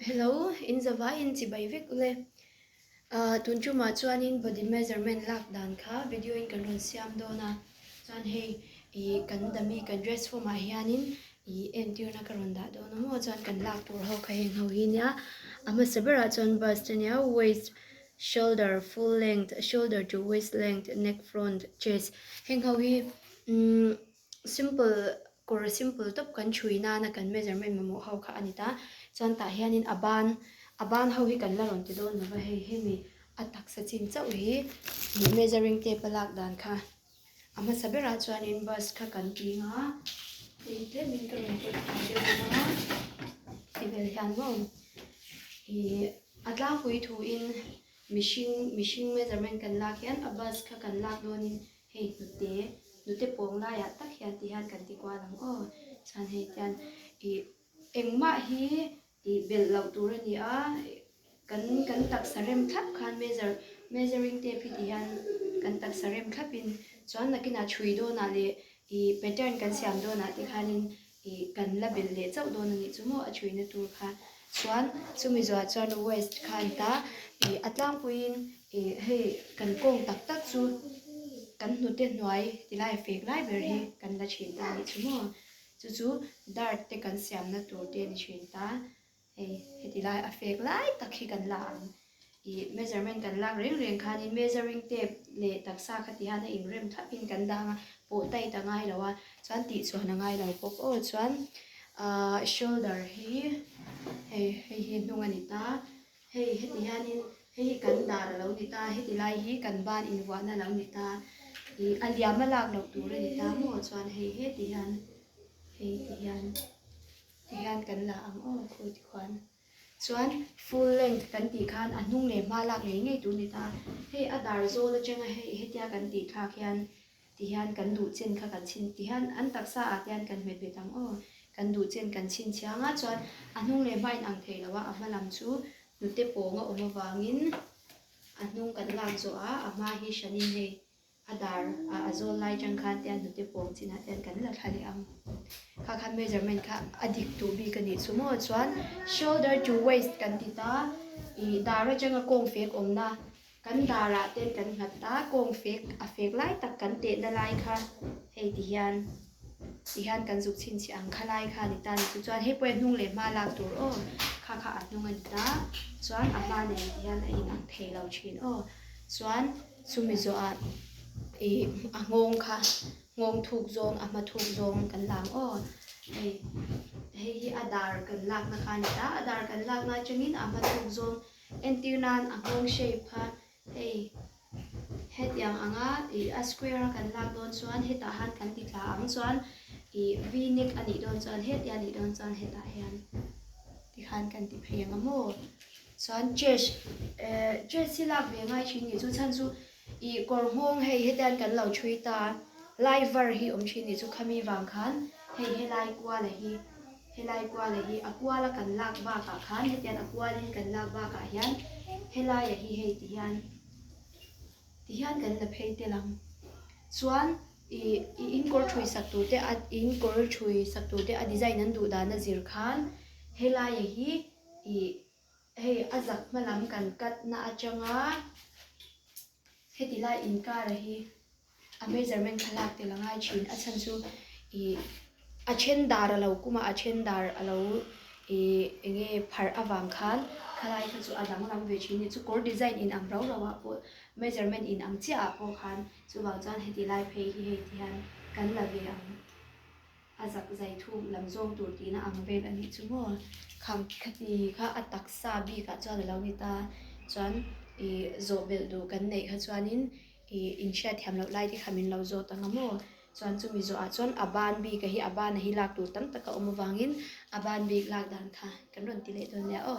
Hello, in zavaiin chibai vek ule. Ah, tun tumah chuanin body measurement lak dan kha video in kan rawn siam dawn a. Chuan hei ih kan dummy kan dress form ah hianin ih entirna ka rawn dah dawn a maw chuan kan lak tur ho kha heng ho hi nia. A hmasa berah chuan bust a nia, waist, shoulder, full length, shoulder to waist length, neck front, chest heng ho hi umm Simple kawr simple tawp kan chhui nana kan measurement mamawh ho kha a ni ta. Chuan tah hianin a ban a ban ho hi kan la rawn ti dawn lova hei hemi a taksa chin chauh hi ih measuring tape a lak dan kha a hmasa berah chuanin bus kha kan ting a hei tlemin ka rawn pawt thla deuh ang a ti vel hian maw ih a tlangpui thuin mihring mihring measurement kan lak hian a bus kha kan lak dawnin Hei hnute, hnute pawng laiah tak hian ti hian kan ti kual ang aw. Chuan hei tian ih engmah hi ih belh loh tur a ni a, kan kan taksa rem thlap khan measure measuring tape hi ti hian kan taksa rem thlapin chuan nakinah chhui dawnah leh ih pattern kan siam dawnah te khanin Ih kan la belh leh chauh dawn a nih chu maw a thuina tur kha chuan chumi zuah chuan waist kha an ta ih a tlangpuiin ih hei kan kawng tak tak chu kan hnute hnuai tilai fek lai ber hi kan la thin ta a nih chu maw chu chu dart te kan siamna tur te a ni thin ta. Hei heti lai a fek lai tak hi kan la ang. Ih measurement kan lak reng reng khanin measuring tape leh taksa kha ti hian a inrem thlapin kan dang a, pawh tight a ngai lo a, chuan tih chuan a ngai lo bawk aw. Chuan ahh shoulder hi hei hei hi hnung a ni ta, hei heti hianin hei hi kan dar a lo ni ta, heti lai hi kan ban invuahna a lo ni ta, ih a liam a lak loh tur a ni ta maw chuan hei heti hian hei ti hian. Tihian kan la ang aw khawi ti khuan. Chuan full length kan tih khan a hnung leh hma lak ngei ngei tur ni ta. Hei a dar zawl atanga hei hetia kan tih thlak hian tihian kan duh chen kha kan chhin tihian an taksa ah te hian kan hmet bet ang aw. Kan duh chen kan chhin chiang a chuan a hnung leh hma in ang thei lo a a hma lam chu hnute pawng a awm avangin a hnung kan lak zawh a a hma hi hranin hei A dar ah a zawl lai chang khan te a hnute pawng chinah te kan la thla leh ang. Kha khan measurement kha a dik duh bik a nih chu maw chuan shoulder to waist kan ti ta ih dar atanga kawng fek awmna kan darah ten kan nghat ta kawng fek a fek lai tak kan tehna lai kha hei ti hian ti hian kan zuk chhinchhiah ang kha lai kha a ni ta a ni chu chuan hei pawh hi a hnung leh hma lak tur aw kha kha a hnung a ni ta chuan a hma nen ti hian a inang thei lo thin aw chuan. Chumi zawhah ih a nghawng kha nghawng thuk zawng a hma thuk zawng kan la ang aw. Hei hei hi a dar kan lakna kha a ni ta a dar kan lakna atangin a hma thuk zawng entir nan a nghawng shape kha hei hetiang anga ih a square a kan lak dawn chuan hetah han kan ti thla ang chuan ih v neck a nih dawn chuan hetia a nih dawn chuan hetah hian tikhan kan ti phei ang a maw. Chuan chest eh chest hi lak ve ngai thin nih chu chhan chu ih kawr nghawng hei hetian kan lo thui ta lai var hi awm thin nih chu khami vang khan hei helai kuala hi helai kuala hi a kuala kan lak bakah khan hetian a kualin kan lak bakah hian helaia hi hei ti hian ti hian kan la phei tel ang chuan ih ih in kawr thui sak tur te a in kawr thui sak tur te a design an duh dan a zir khan helaia hi ih hei a zak hma lam kan cut na atanga heti lai inkar a hi a measurement kha lak tel a ngai thin a chhan chu ih a then dar a lo kum a a then dar a lo ih eng nge pharh avang khan khalai kha chu a danglam ve thin a ni chu kawr design in ang rau rau ah pawh measurement in ang chiah ah pawh khan chuvang chuan heti lai phei hi hei ti hian kan la ve ang. A zak zai thuk lam zawng tur tihna ang vel a nih chu maw? Kham khati kha a taksa bikah chuan a lo ni ta. Chuan ih zawh belh duh kan neih kha chuanin ih inhriat thiam loh lai te kha min lo zawt ang a maw? Chuan chumi zawhah chuan a ban bik a hi a ban a hi lak tur tam tak a awm avangin a ban bik lak dan kha kan rawn ti leh dawn nia aw.